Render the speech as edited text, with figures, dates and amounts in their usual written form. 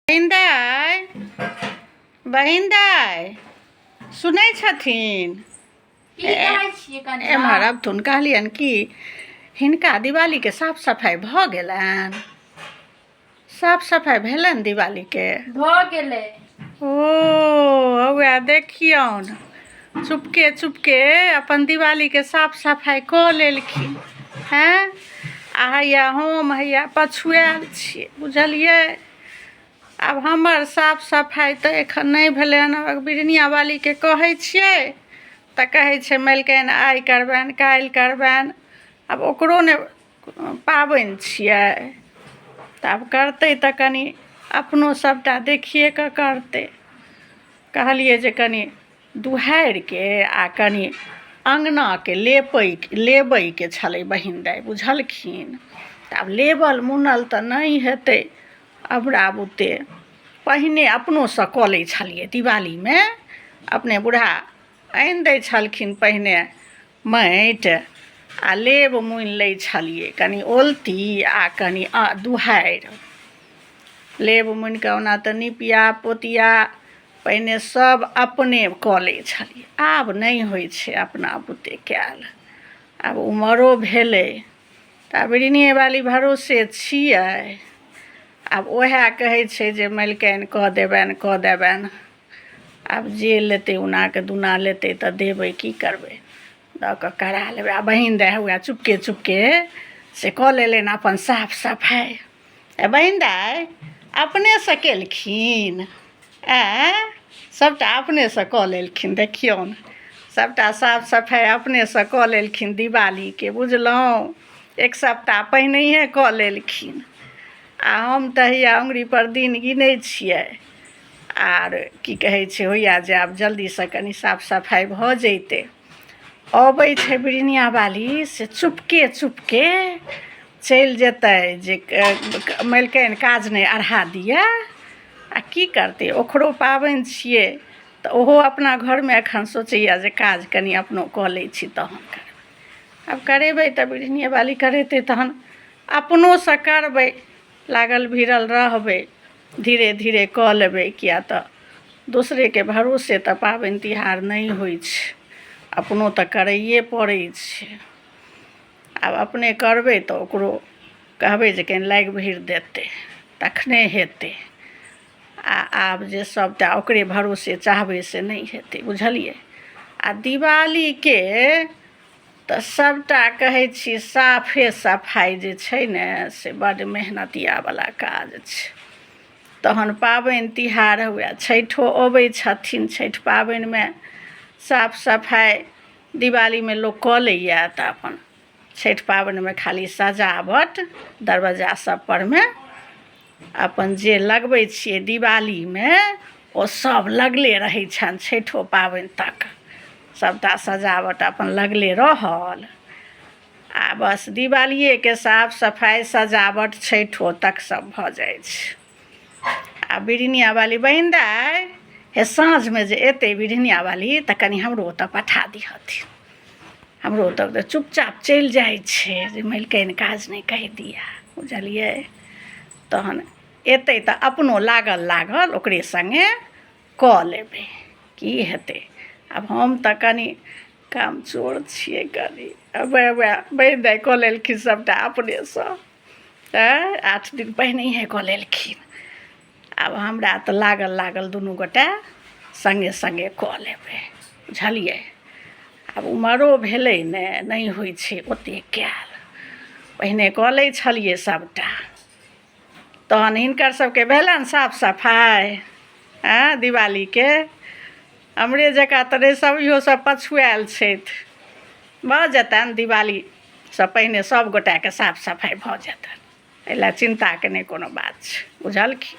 बहिन दाइ, बहिन दाइ, सुनै छथिन? की कहै छियै कनिया? एम्हर अबथुन। कहलियनि कि हिनका दिवालीके साफ सफाइ भऽ गेलनि? साफ सफाइ भेलनि दिवालीके? भऽ गेलै। ओ हौए देखियौन, चुपके चुपके अपन दिवालीके साफ सफाइ कऽ लेलखिन। हँ, आ हैया हम हैया पछुआयल छियै, बुझलियै? आब हमर साफ सफाइ तऽ एखन नहि भेलै हन। बिरनिया वालीके कहै छियै तऽ कहै छै मलिकानि आइ करबनि, काल्हि करबनि। आब ओकरो ने पाबनि छियै, तऽ आब करतै तऽ कनि अपनो सभटा देखिए कऽ करतै। कहलियै जे कनि दुहारिके आ कनि अङ्गनाके लेपै लेबैके छलै बहिन दाइ, बुझलखिन? तऽ आब लेबल मुनल तऽ नहि हेतै हमरा बुते। पहिने अपनोसँ कऽ लै छलियै दिवालीमे, अपने बुढ़ा आनि दै छलखिन पहिने माटि आ लेब मुनि लै छलियै, कनि ओलती आ कनि दुहारि लेब मुनि कऽ। ओना तऽ निपिया पोतिया पहिने सब अपने कऽ लै छलियै, आब नहि होइ छै अपना बुते कयल। आब उमरो भेलै तऽ आब ऋणेवाली भरोसे छियै। आब उएह कहै छै जे मलिकानि कऽ देबनि, कऽ देबनि। आब जे लेतै उनाके दुना लेतै तऽ देबै, की करबै, दऽ कऽ करा लेबै। आ बहिन दाइ हुए चुपके चुपके से कऽ लेलनि अपन साफ सफाइ। आ बहिन दाइ अपनेसँ केलखिन, आँय, सभटा अपनेसँ कऽ लेलखिन। देखियौन, सभटा साफ सफाइ अपनेसँ कऽ लेलखिन दिवालीके, बुझलहुँ? एक सप्ताह पहिनहिए कऽ लेलखिन। आ हम तऽ हैया अङ्गुरीपर दिन गिनै छियै आर की कहै छै, होइए जे आब जल्दीसँ कनि साफ सफाइ भऽ जैतै। अबै छै बिरनिया बाली से चुपके चुपके चलि जेतै जे मलिकानि काज नहि अढ़ा दिए। आ की करतै, ओकरो पाबनि छियै तऽ ओहो अपना घरमे एखन सोचैए जे काज कनि अपनो कऽ लै छी तहन करबै। आब करेबै तऽ बिरनिये बाली करेतै, तहन अपनोसँ करबै, लागल भिड़ल रहबै, धीरे धीरे कऽ लेबै। किया तऽ दोसरेके भरोसे तऽ पाबनि तिहार नहि होइ छै, अपनो तऽ करैए पड़ै छै। आब अपने करबै तऽ ओकरो कहबै जे कनि लागि भिड़ देतै तखने हेतै। आ आब जे सभटा ओकरे भरोसे चाहबै से नहि हेतै, बुझलियै? आ दिवालीके तऽ सभटा कहै छी साफे सफाइ जे छै ने से बड्ड मेहनतियावला काज छै। तहन पाबनि तिहार हुए, छठिओ अबै छथिन, छठि पाबनिमे साफ सफाइ दिवालीमे लोक कऽ लैए तऽ अपन छठि पाबनिमे खाली सजावट दरवाजा सभपर मे अपन जे लगबै छियै दिवालीमे ओ सभ लगले रहै छनि। छठिओ पाबनि तक सभटा सजावट अपन लगले रहल आ बस दिवालिएके साफ सफाइ सजावट छठिओ तक सभ भऽ जाइ छै। आ बिढ़निया वाली बहिन दाइ हे, साँझमे जे एतै बिढ़निया वाली तऽ कनि हमरो ओतऽ पठा दिहथिन। हमरो ओतऽ तऽ चुपचाप चलि जाइ छै जे मलिकानि काज नहि कहि दिए, बुझलियै? तहन एतै तऽ अपनो लागल लागल ओकरे सङ्गे कऽ लेबै, की हेतै? आब हम तऽ कनि कामचोर छियै कनि। वएह बहिन दाइ कऽ लेलखिन सभटा अपनेसँ, तऽ 8 दिन पहिनहिए कऽ लेलखिन। आब हमरा तऽ लागल लागल दुनू गोटे सङ्गे सङ्गे कऽ लेबै, बुझलियै? आब उमरो भेलै ने, नहि होइ छै ओतेक कयल। पहिने कऽ लै छलियै सभटा। तहन हिनकर सभके भेलनि साफ सफाइ आँय दिवालीके? हमरे जकाँ तऽ नहि सभ, इहो सभ पछुआयल छथि। भऽ जेतनि, दिवालीसँ पहिने सभ गोटाके साफ सफाइ भऽ जेतनि, एहि लए चिन्ताके नहि कोनो बात छै, बुझलखिन?